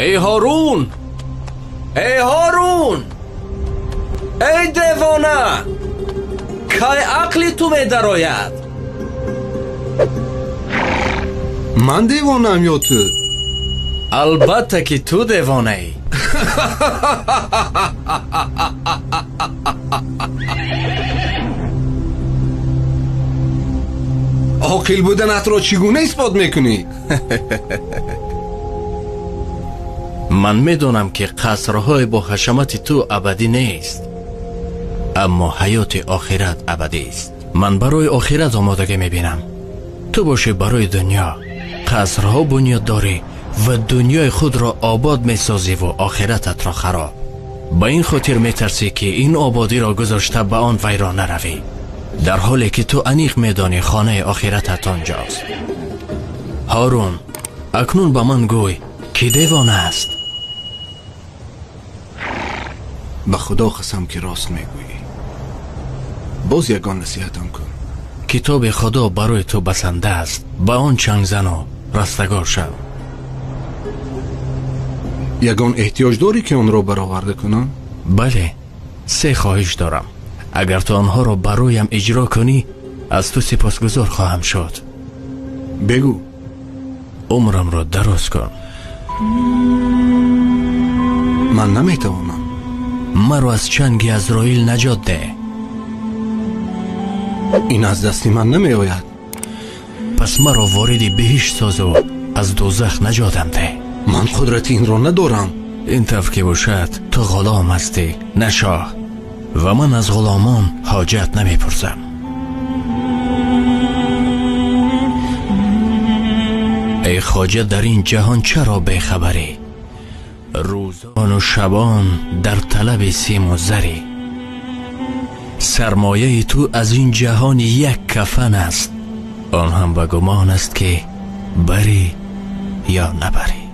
Эй Ҳорун! Эй Ҳорун! Эй девона! Кай ақли ту медарояд? Ман девонаам ё ту? Албатта ки ту девонаӣ. Оқил буданатро чӣ гуна исбот мекунӣ? Ман медонам ки қасрҳои бо ҳашамати ту абадӣ нест, аммо ҳаёти охират абадист. Ман барои охират омодагӣ мебинам, ту бошӣ барои дунё. Қасрҳо бунёд дорӣ ва дунёи худро обод месозиву охирататро хароб. Ба ин хотир метарсӣ ки ин ободиро гузошта ба он вайрон наравӣ, дар ҳоле ки ту аниқ медонӣ хонаи охиратат онҷост. Ҳорун, акнун ба ман гӯй, ки девона аст? Ба Худо қасам ки рост мегӯӣ. Боз ягон насиҳатам кун. Китоби Худо барои ту басанда аст, ба он чанг зану растагор шав. Ягон эҳтиёҷ дорӣ ки онро бароварда кунам? Бале, се хоҳиш дорам. Агар ту онҳоро бароям иҷро кунӣ, аз ту сипосгузор хоҳам шуд. Бигӯ. Умрамро дароз кун. Ман наметавонам. Маро аз чанги Азроил наҷот деҳ. Ин аз дасти ман намеояд. Пас маро вориди биҳишт созу аз дӯзах наҷотам деҳ. Ман қудрати инро надорам. Ин тавр ки бошад, ту ғулом ҳастӣ, на шоҳ, ва ман аз ғуломон ҳоҷат намепурсам. Эй хоҷа, дар ин ҷаҳон чаро бехабарӣ? Рӯзону шабон дар талаби симу зарӣ. Сармояи ту аз ин ҷаҳон як кафан аст, он ҳам ба гумон аст ки барӣ ё набарӣ.